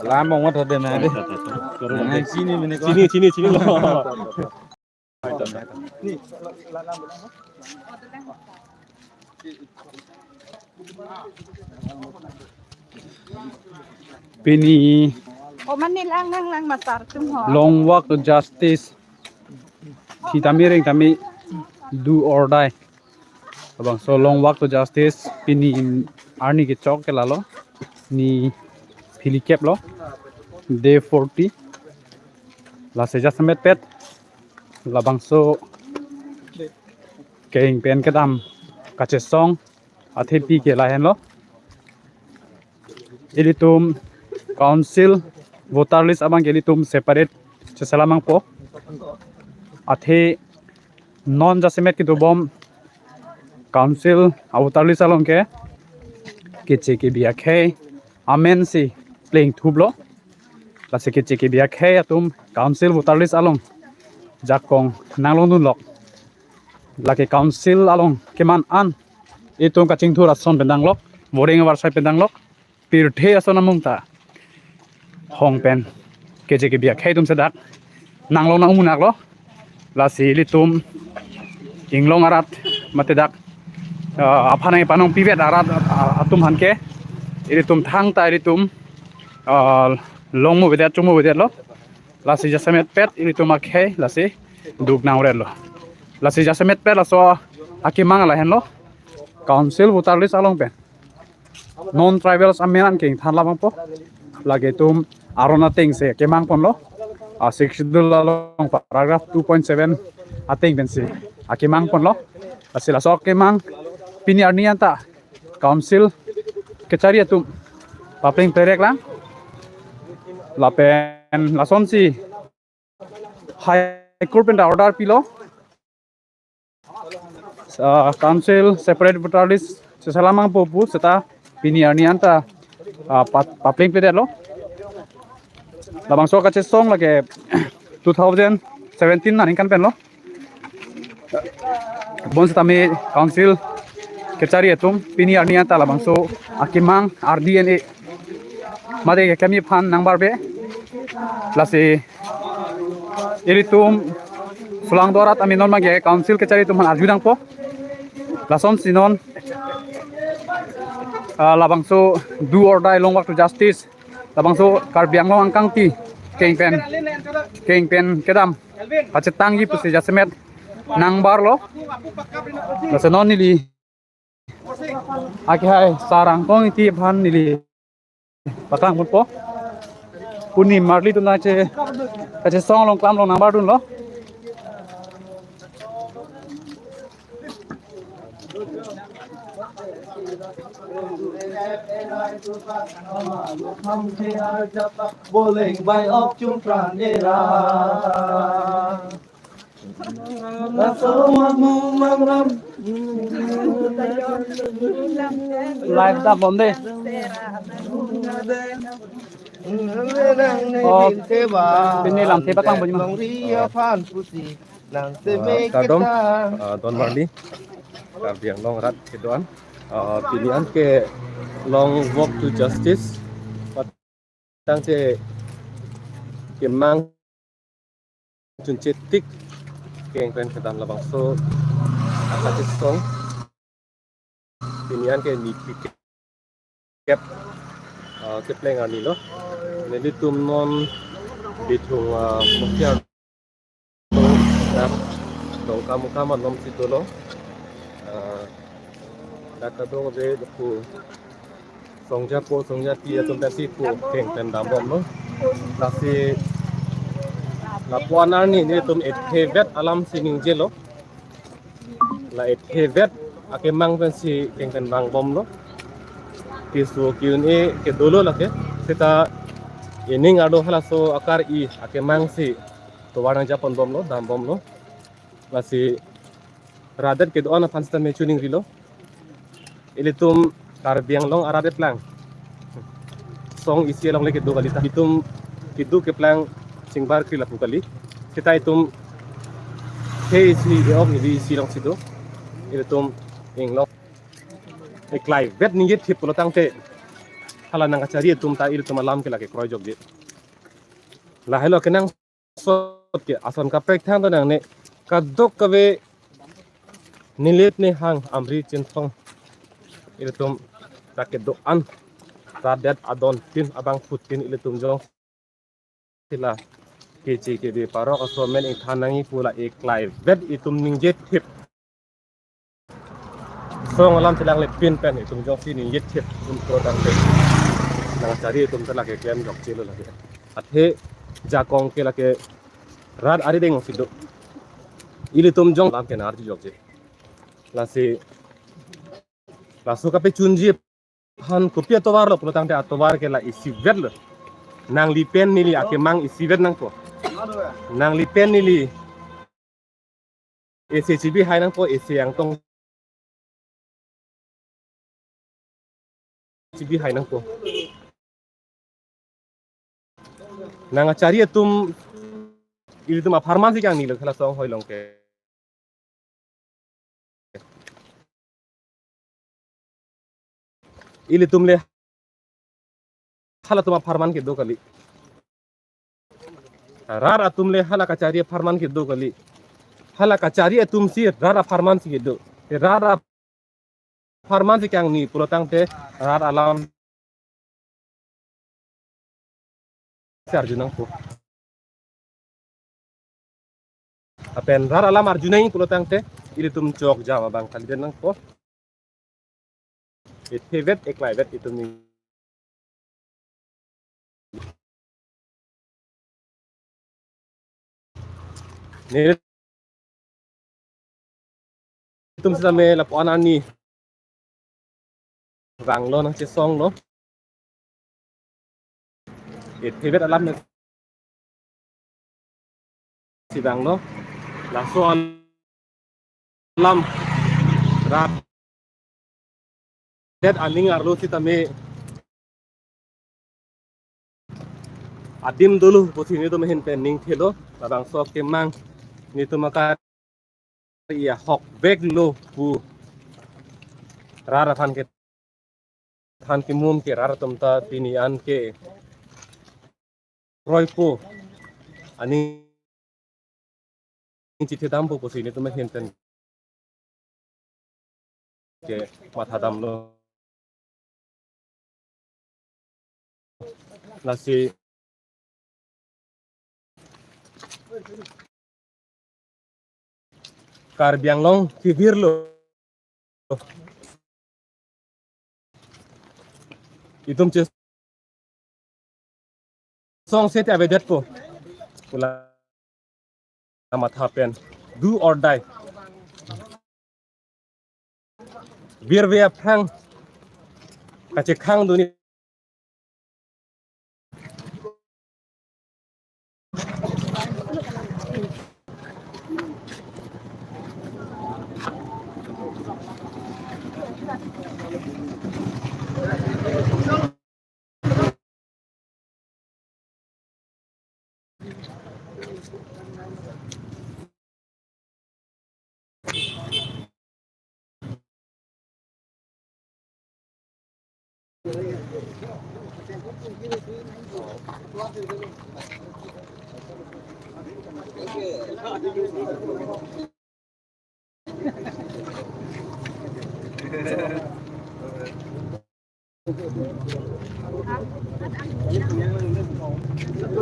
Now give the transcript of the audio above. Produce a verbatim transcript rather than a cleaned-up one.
Lam bong mat hade na de. Nang chini mene ko. Chini, chini, chini lo. Pini Oh, mane lang lang lang matar atum ho. Long Walk to Justice. Thi tame reng tame, do or die. Labangso Long Walk to Justice pini arni kechok ke lalo. Ni phli kep lo. Day forty. Lasi jasemet pet labangso keng pen kedam kachesong athepi ke lahenlo. Ilitum council voter list abang ke ilitum separate cheselam nangpo. Athe non jasemet kedobom council a voter list along ke keche kebi akhei amen si plengthuplo. Lasi keche kebi akhei atum council voter list along jakong nanglongdunlok. Lake council along keman an itum kachingthur ason pen danglok, voting avarsai pen danglok, pirthe ason amung ta hong pen keche kebi akhei atum sedak nanglong nang-un-aklo. Lasi ilitum inglong arat mate dak, ah, aphan nangpanong pivet arat, ah, atum aphan ke ilitum thangta ilitum, ah, longmo vedet chungmo vedetlo. Lasi jasemet pet ilitum akhei lasi duk nang-uretlo. Lasi jasemet pet laso akemang lahenlo. Council voter list along pen non tribals amen an keng than labangpo. Lake itum aron ateng si akemang ponlo. A Sixth Schedule along paragraph two point seven ateng pensi akemang ponlo. Lasi laso akemang pini arni anta council kechari atum papleng perek lang. Lapen lasonsi High Court pen ta order pilo. Ah, council separate voter list cheselam nangpo pu seta pini arni anta, ah, pa-, papleng pedetlo. Labangso kachesong lake two thousand seventeen aningkan penlo. Bonsitame council kechari atum pini arni anta labangso akemang R D N A mate kekemi aphan nangbarbe. Lasi ilitum sulang dorat ami non mage council kechari atum aphan arju nangpo. Lasonsi non, ah, labangso do or die, Long Walk to Justice, labangso Karbi Anglong angkangti keng pen, keng pen kedam kachetangji pusi jasemet nangbarlo. Lasi non neli akehai Sar Angtong Ingti aphan neli paklang ponpo. Puni marli atum nangche kachesong along klam along nangbardunlo. Boleng bai ok chungpran era. Laso mamu mamram. Live ta bom de. Oh, pini lamthe paklang bom. Longri aphan pusi nang, ah, seme kardom, kita, ah, don marli Karbi Anglong arat kedo-an. Ah, pini an ke Long Walk to Justice. Tangte kemang chunche tik keng pen kedam labangso akachesong. Pini an ke ni phli kep, ah, kepleng arni lo. Nelitum non Bithung, ah, Mukhiar dak Dongkamukam along si dolo. Ah, dak kadokave pu songjapo songjapi atum pensi pu keng pen dambomlo. Lasi lapu-an arni nelitum ethe-vet alam si ningjelo. La ethe-vet akemang pensi keng pen vangbomlo. Piso Q and A ke dolo lake. Seta ining arlo halaso akar-i akemang si tovar nangjaponbomlo, dambomlo. Lasi rat det kedo-an aphan sitame chuning rilo. Ilitum Karbi Anglong arat eplang song isi along le kedo kali ta. Itum kedo keplang chingbar kri lapu kali. Seta itum khei isi e-ok neli isi along si do. Ilitum inglong eklai vet ningje thip pulo tangte hala nangkachari atum ta ilitum alam ke lake kroijokji. Lahelo kenangsot ke ason kaprek thang ta nangne kadokave nilit nihang amri chinthong ilitum lake do-an radet adon tin abangphutin ilitum jongsi la keche kebe parok aso amen ingthan nangji pu la eklaivet itum ningjethip. Song alam chelang le pin pen itum jongsi ningjethip un pro tangte nangchari itum ta lake klemjokchelo lake. Athe jakong ke lake rat arideng si do. Ilitum jong alam ke nangchari jokje. Lasi laso kapachunji aphan kopi atovar lo pulo tangte atovar ke la isivet lo. Nangli pen neli akemang isivet nangpo. Nangli pen neli ese chibi hai nangpo, ese angtong chibi hai nangpo. Nangkachari atum ilitum apharman si kangni lo hala song hoi long ke. Ilitum le halatum apharman kedo kali. Rat atum le hala kachari apharman kedo kali. Hala kachari atum si rat apharman si kedo. Rat apharman si kangni pulo tangte rat alam si arju nangpo. Lapen rat alam arju nangji pulo tangte ilitum chok jam abang kalidet nangpo. Ethevet eklaivet itum ni. Nelitum sitame lapu-an arni vanglo nangchesonglo. Ethevet alam nangsi vanglo. Laso alam rat det aning arlo sitame adim dolo pusi netum ahin pen ning thelo, labangso akemang netum akar iya hok vek lo pu rat aphan ke than kemum ke rat atum ta pini an ke kroipo, aning chithedampo pusi netum ahin pen ke mathadamlo. Lasi Karbi Anglong kevirlo. Itum chesong sete avedetpo pu la matha pen do or die. Virve aphrang kachekhang dunji.